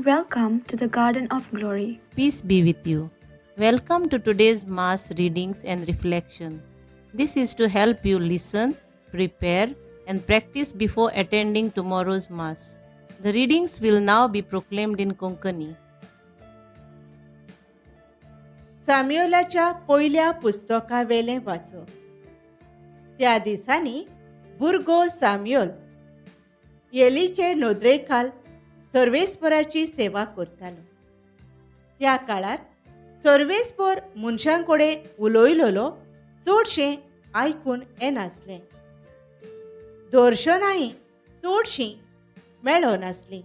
Welcome to the Garden of Glory. Peace be with you. Welcome to today's Mass readings and reflection. This is to help you listen, prepare, and practice before attending tomorrow's Mass. The readings will now be proclaimed in Konkani. सामियोलाच्या पयल्या पुस्तकावेलें वाचप. त्या दिसांनी भुरगो सामियोल येलीचे नदरेखाल सर्वेस्पराची सेवा करतालो. त्या काळार सर्वेस्पर मनशां कडेन उलयलोलो चडशें आयकून येनासलें, दर्शनांय चडशीं मेळनासलीं.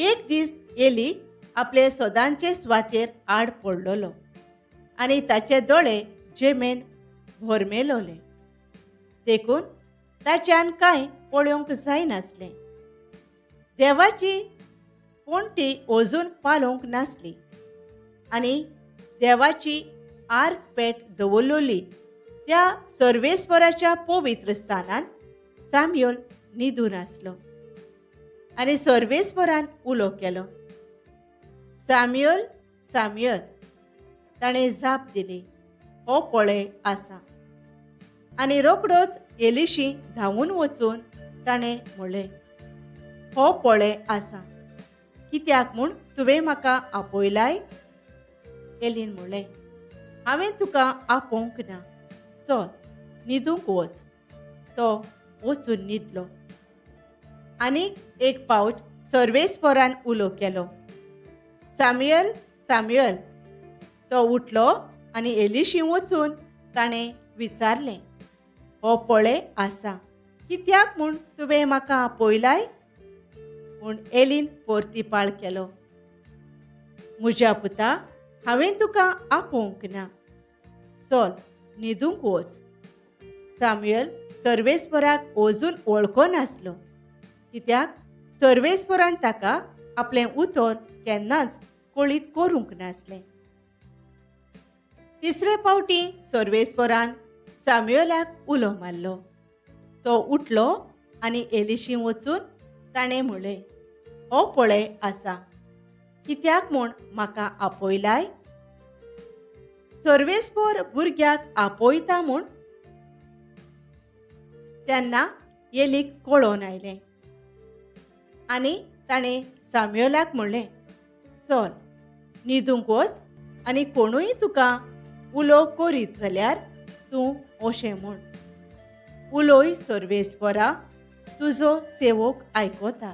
एक दीस येली आपले सदांचे सुवातेर आड पडलेलो आनी ताचे दोळे जेमेन भरमेलोले, देखून ताच्यान कांय पळोवंक जायनासलें. देवाची पणटी अजून पालोवंक नासली आनी देवाची आर्क पेट दवरलोली त्या सर्वेस्पराच्या पवित्र स्थानांत साम्योल न्हिदून आसलो आनी सर्वेस्परान उलो केलो, साम्युअल, साम्युअल. ताणें जाप दिली, हो पळय आसा. आनी रोखडोच एलिशी धांवून वचून ताणें म्हणलें, हो पळय आसा, कित्याक म्हूण तुवें म्हाका आपयलाय? एलीन म्हणलें, हांवें तुका आपोवंक ना, चल न्हिदूंक वच. तो वचून न्हिदलो. आनीक एक पावट सर्वेस्परान उलो केलो, साम्युअल, साम्युअल. तो उठलो आनी एलिशी वचून ताणें विचारलें, हो पळय आसा, कित्याक म्हूण तुवें म्हाका आपयलाय? पूण एलीन परतीपाळ केलो, म्हज्या पुता, हांवें तुका आपोवंक ना, चल न्हिदूंक वच. साम्युअल सर्वेस्पराक अजून वळखनासलो, कित्याक सर्वेस्परान ताका आपलें उतर केन्नाच कळीत करूंक नासलें. तिसरे पावटी सर्वेस्परान साम्युअलाक उलो मारलो. तो उठलो आनी एलिशी वचून ताणें म्हणलें, हो पळय आसा, कित्याक म्हूण म्हाका आपयलाय? सर्वेस्पर भुरग्याक आपयता म्हूण तेन्ना एलीक कळोवन आयलें आनी ताणें साम्युअलाक म्हणलें, चल न्हिदूंक वच आनी कोणूय तुका उलो करीत जाल्यार तूं अशें म्हूण, उलोय सर्वेस्परा, तुजो सेवक आयकता.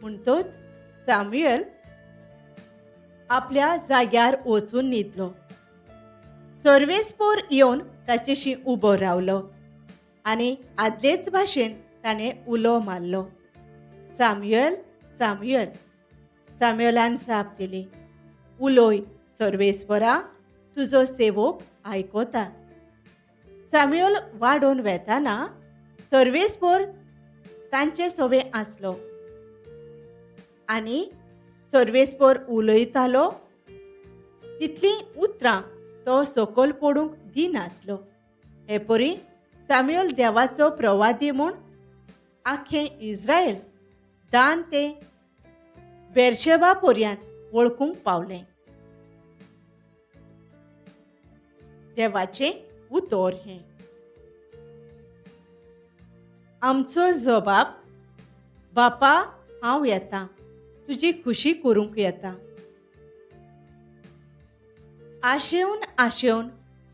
म्हणटच साम्युअल आपल्या जाग्यार वचून न्हिदलो. सर्वेस्पर येवन ताचेशी उबो रावलो आनी आदलेच भाशेन ताणें उलो मारलो, साम्युअल, साम्युअल. साम्युअलान जाप दिली, उलोय सर्वेस्परा, तुजो सेवक आयकता. साम्युअल वाडोवन वेताना सर्वेस्पर तांचे सोवे आसलो आनी सर्वेस्पर उलयतालो तितलीं उतरां तो सकयल पडूंक दिनासलो. हे परी साम्युअल देवाचो प्रवादी म्हूण आख्खें इस्रायल दान ते बेर्शेबा पर्यंत वळखूंक पावलें. देवाचें उतर हें. आमचो जबाब, बापा हांव येता, तुजी खुशी करूंक येता. आशेवन आशेवन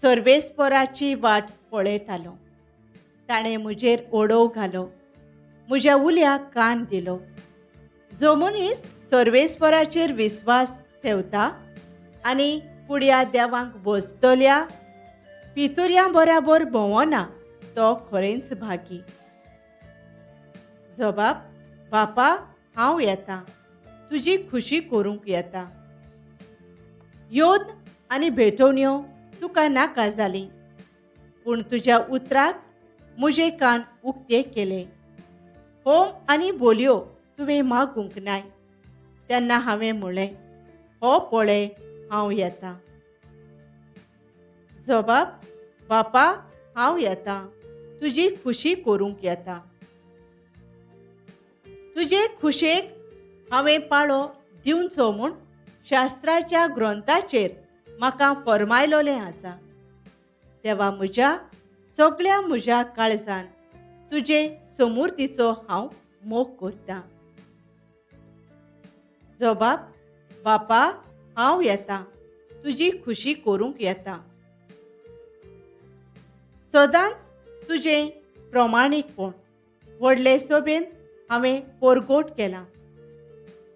सर्वेस्पराची वाट पळयतालो. ताणें म्हजेर ओडोव घालो, म्हज्या उल्याक कान दिलो. जो मनीस सर्वेस्पराचेर विस्वास ठेवता आनी पुड्या देवांक बसतल्या पितुर्यां बराबर भोंवना तो खरेंच भागी. जबाब, बापा हांव येता, तुजी खुशी करूंक येता. योद आनी भेटवण्यो तुका नाका जाली, पूण तुज्या उतराक म्हजे कान उक्ते केले. होम आनी बोलयो तुवें मागूंक नाय, तेन्ना हांवें म्हणलें, हो पळय हांव येता. जबाब, बापा हांव येता, तुजी खुशी करूंक येता. तुजे खुशेक हांवें पाळो दिवचो म्हूण शास्त्राच्या ग्रंथाचेर म्हाका फर्मायलोलें आसा. देवा म्हज्या, सगळ्या म्हज्या काळजान तुजे समूर्तीचो हांव मोग करतां. जबाब, बापा हांव येता, तुजी खुशी करूंक येता. सदांच तुजें प्रमाणीकपण व्हडले सोबेन हांवें पोरगोट केलां.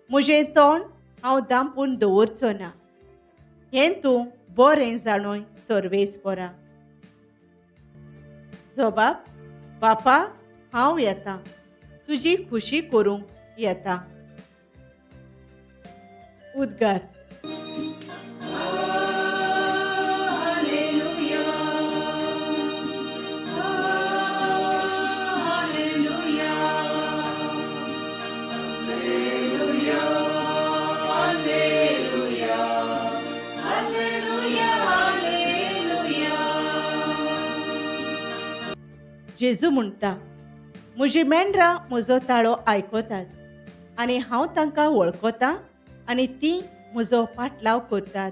म्हजें तोंड हांव दांपून दवरचो ना, हें तूं बरें जाणूय सर्वेस्परा. जबाब, बापा हांव येता, तुजी खुशी करूंक येता. उद्गार. जेजू म्हणटा, म्हजी मेंढरां म्हजो ताळो आयकतात आनी हांव तांकां वळखतां आनी तीं म्हजो पाटलाव करतात.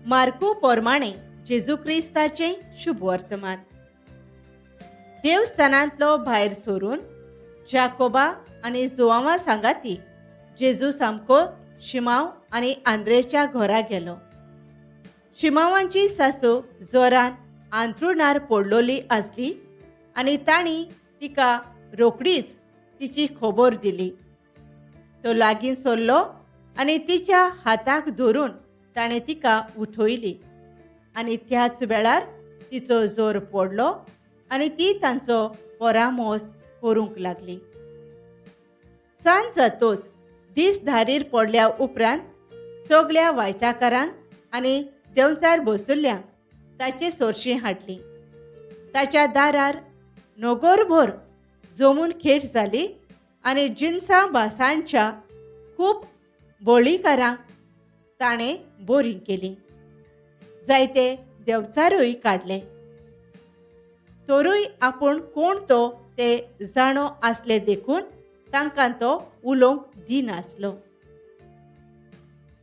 मार्कू पोरमाणे जेजू क्रिस्ताचें शुभवर्तमान. देवस्थानांतलो भायर सरून जाकोबा आनी जुवांवा सांगाती जेजू सामको शिमांव आनी आंद्रेच्या घरा गेलो. शिमांवांची सासू जोरान आंथरुणार पडलोली आसली आनी तांणी तिका रोखडीच तिची खबर दिली. तो लागीं सरलो आनी तिच्या हाताक धरून ताणें तिका उठयली आनी त्याच वेळार तिचो जोर पडलो आनी ती तांचो परामोस करूंक लागली. सांज जातोच दीस धारीर पडल्या उपरांत सगळ्या वायटाकारांक आनी देंवचार बसुल्ल्यांक ताचे सोरशीं हाडली. ताच्या दारार नगरभर जमून खेट जाली आनी जिनसां भासांच्या खूब बोळीकारांक ताणें बोरीं केली. जायते देवचारूय काडले. तरूय आपूण कोण तो ते जाणो आसले देखून तांकां तो उलोवंक दिनासलो.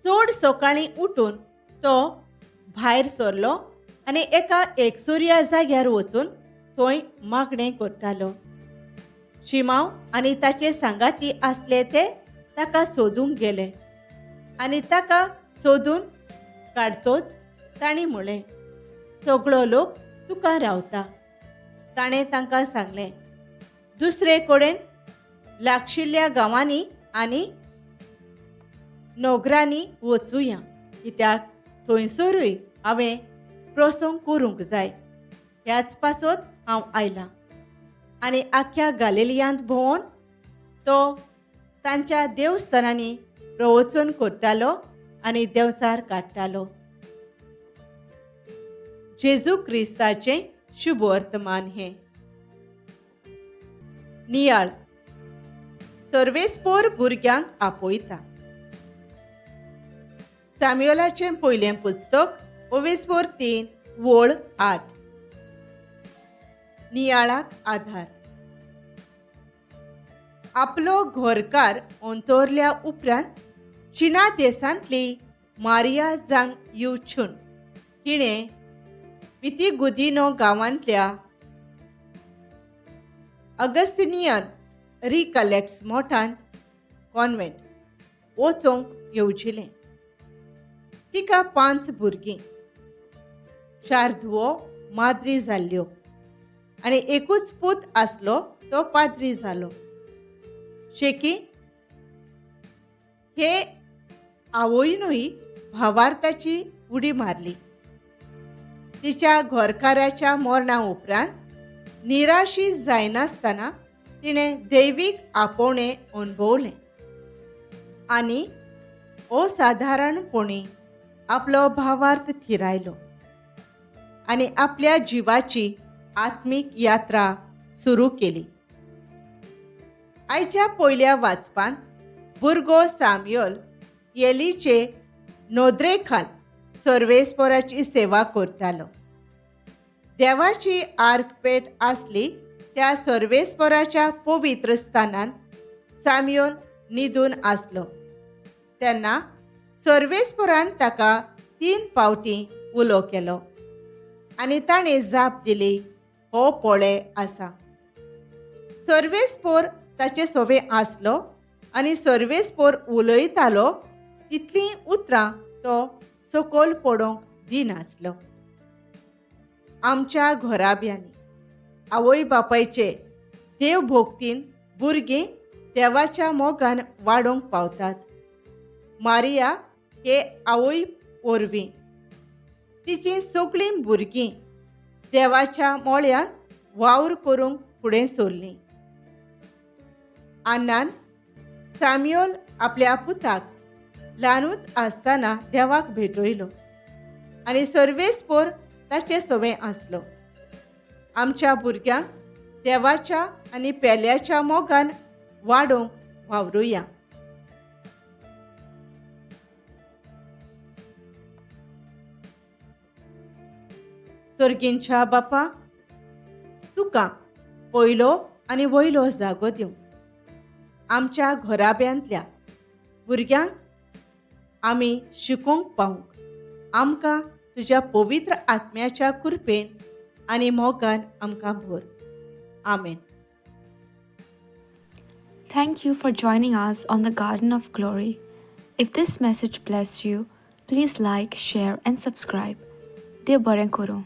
चड सकाळीं उठून तो भायर सरलो आनी एका एकसुर्या जाग्यार वचून थंय मागणें करतालो. शिमांव आनी ताचे सांगाती आसले ते ताका सोदूंक गेले आनी ताका सोदून काडतोच तांणी म्हळें, सगळो लोक तुका रावता. ताणें तांकां सांगलें, दुसरे कडेन लागशिल्ल्या गांवांनी आनी नगरांनी वचुया, कित्याक थंयसरूय हांवें प्रसंग करूंक जाय. ह्याच पासत हांव आयलां. आनी आख्ख्या गालिलियांत भोंवन तो तांच्या देवस्थानांनी प्रवचन करतालो आनी देंवचार काडटालो. जेजू क्रिस्ताचें शुभवर्तमान हें. नियाळ. सर्वेस्पोर भुरग्यांक आपयता. साम्युएलाचें पयलें पुस्तक ओवेस्पोर 3 वळ 8. नियाळाक आधार. आपलो घरकार अंतरल्या उपरांत चिना देशांतली मारिया जांग you छून हिणें वितिगुदिनो गांवांतल्या अगस्तिनियन रिकलेक्ट्स मठांत कॉन्व्हेंट वचूंक येवजिलें. तिका 5 भुरगीं, 4 धुवो माद्री जाल्ल्यो आनी एकूच पूत आसलो तो पाद्री जालो. शेकी हे आवयनूय भावार्थाची उडी मारली. तिच्या घरकाराच्या मरणा उपरांत निराशी जायनासतना तिणें दैवीक आपोवणें अणभवलें आनी असादारणपणी आपलो भावार्थ थिरायलो आनी आपल्या जिवाची आत्मीक यात्रा सुरू केली. आयच्या पयल्या वाचपान भुरगो साम्योल येलीचे नोदरेखाल सर्वेस्पोराची सेवा करतालो. देवाची आर्कपेट आसली त्या सर्वेस्पोराच्या पवित्र स्थानांत साम्योल न्हिदून आसलो तेन्ना सर्वेस्पोरान ताका 3 फावटी उलो केलो आनी ताणें जाप दिली, हो पळे आसा. सर्वेस्पोर ताचे सोवे आसलो आनी सर्वेस्पोर उलयतालो तितलीं उतरां तो सकयल पडोवंक दिनासलो. आमच्या घराब्यांनी आवय बापायचे देव भोक्तीन भुरगीं देवाच्या मोगान वाडोवंक पावतात. मारिया हे आवय वरवीं तिचीं सगळीं भुरगीं देवाच्या मोळ्यान वावर करूंक फुडें सरलीं. आन्नान साम्योल आपल्या पुताक ल्हानूच आसतना देवाक भेटयलो आनी सर्वेस्पोर ताचे सोवें आसलो. आमच्या भुरग्यांक देवाच्या आनी पेल्याच्या मोगान वाडोवंक वावरुया. सर्गींच्या बापा, तुका पयलो आनी वयलो जागो दिवं. आमच्या घराब्यांतल्या भुरग्यांक आमी शिकोवंक पावूंक आमकां तुज्या पवित्र आत्म्याच्या कृपेन आनी मोगान आमकां भर. आमेन. Thank you for joining us on the Garden of Glory. If this message blessed you, please like, share and subscribe. देव बरें करूं.